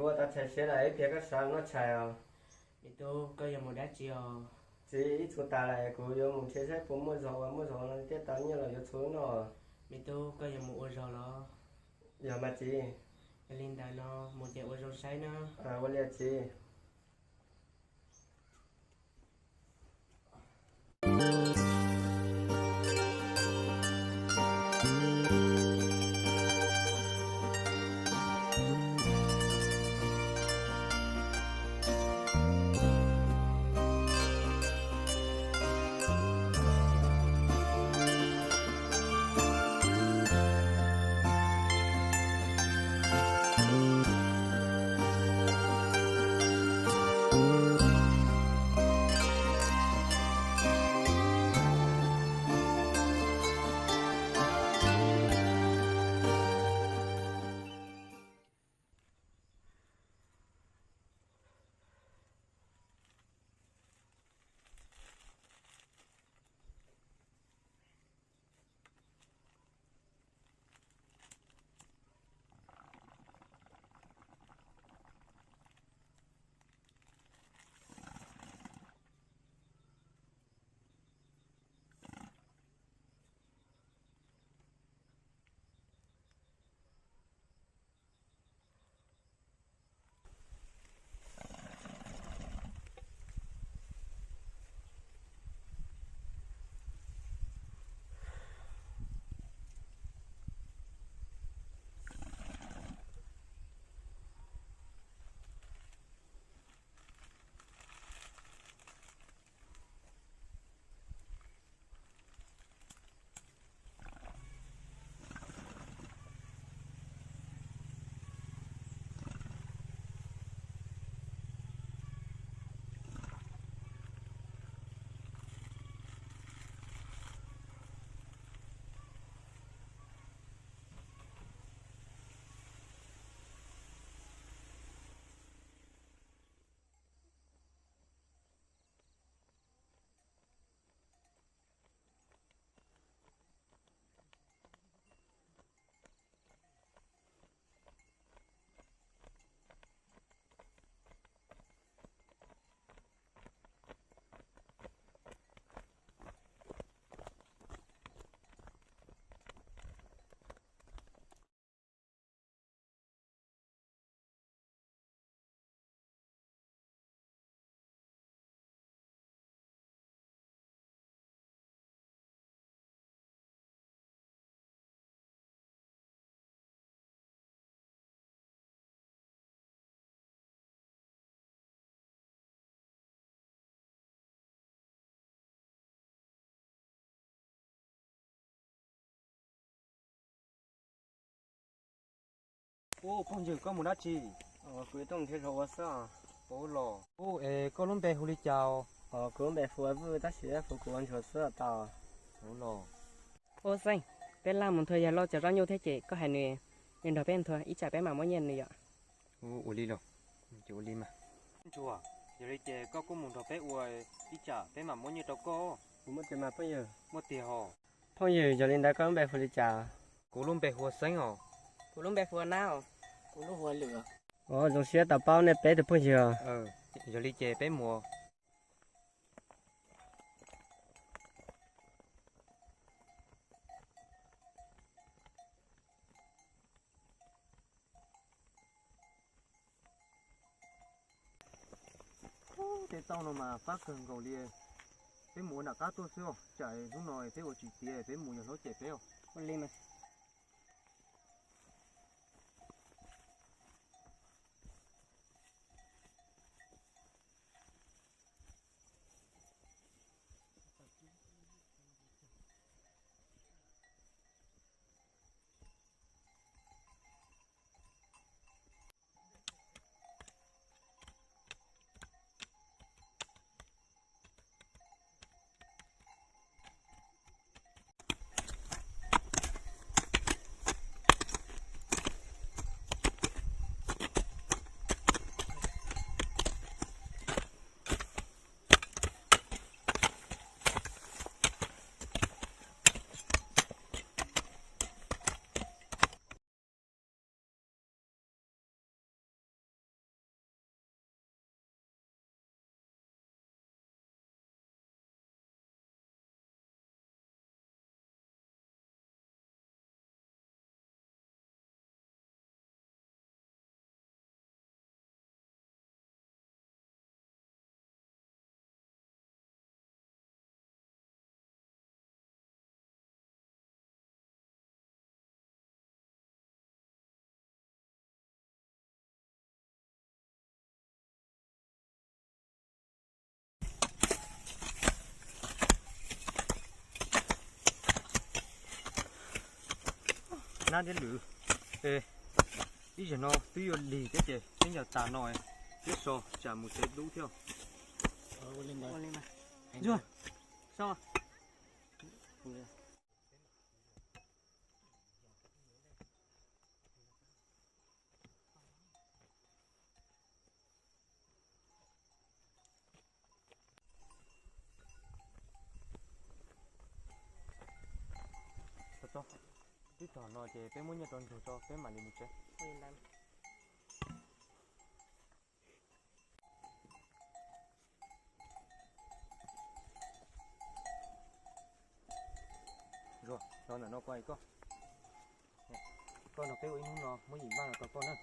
Ua tau tshais siav lawm ib pliag koj sawv noj tshais os. Me tub, koj yuav mus dab tsi os? Txiv, ib txhua tas lawm kuv yuav mus nrhiav saib puas muaj zog ua muaj zog no thiaj tau nyiaj los yuav txhua hnub noj. Me tub, koj yuav mus ua zog los? Yog mas txiv. Yog li ntawd no mus ces ua zoo saib na. Ua li txiv. Ub, phooj ywg, koj mus dab tsi? Kuv yuav tuaj nrhiav zog ua xwb. Ub los. Ub, es koj lub npe hu li cas? Kuv lub npe hu ua Vwj tab sis hu kuv ua ntsuag xwb tau. Ub los. Ub xeeb, peb laj mus nthua yawg Lauj cov zaub nyuj thiab ces koj hais nws, nws nrog peb nthua ib tsam peb mam muab nyiaj nws yom. Ua li los, ces ua li mas. Ntsuag, yog li ces koj kuj mus nrog peb ua ib tsam peb mam muab nyiaj rau koj. Kuv muaj tiag mas phooj ywg. Muaj tiag hos. Phooj ywg, yog li ntawd koj lub npe hu li cas? Kuv lub npe hu ua Xeeb os. Kuv lub npe hu ua Nab os. Kuv lub hu ua Lwm. Os, zoo siab tau paub nej peb tus phooj ywg. Yog li ces peb mus. Tej tauj no mas qab kawg nkaus li. Peb mus ua nram qab tuaj xwb os, tsam hnub no peb ua tsis tiav peb mus yawg Lauj cem peb os. Ua li mas. nab thiab lwm. Es ib zaug no twb yuav lig thiab ces peb ncaws tas no thiab so tsam mus tsev dub thiab. Tib tog no ces peb muab nyiaj rau ntug tso peb mam li mus tsev. Zuag, los ntawm no kuv hais koj. Koj nrog peb ua ib hnub no muab yim npaj los rau koj na.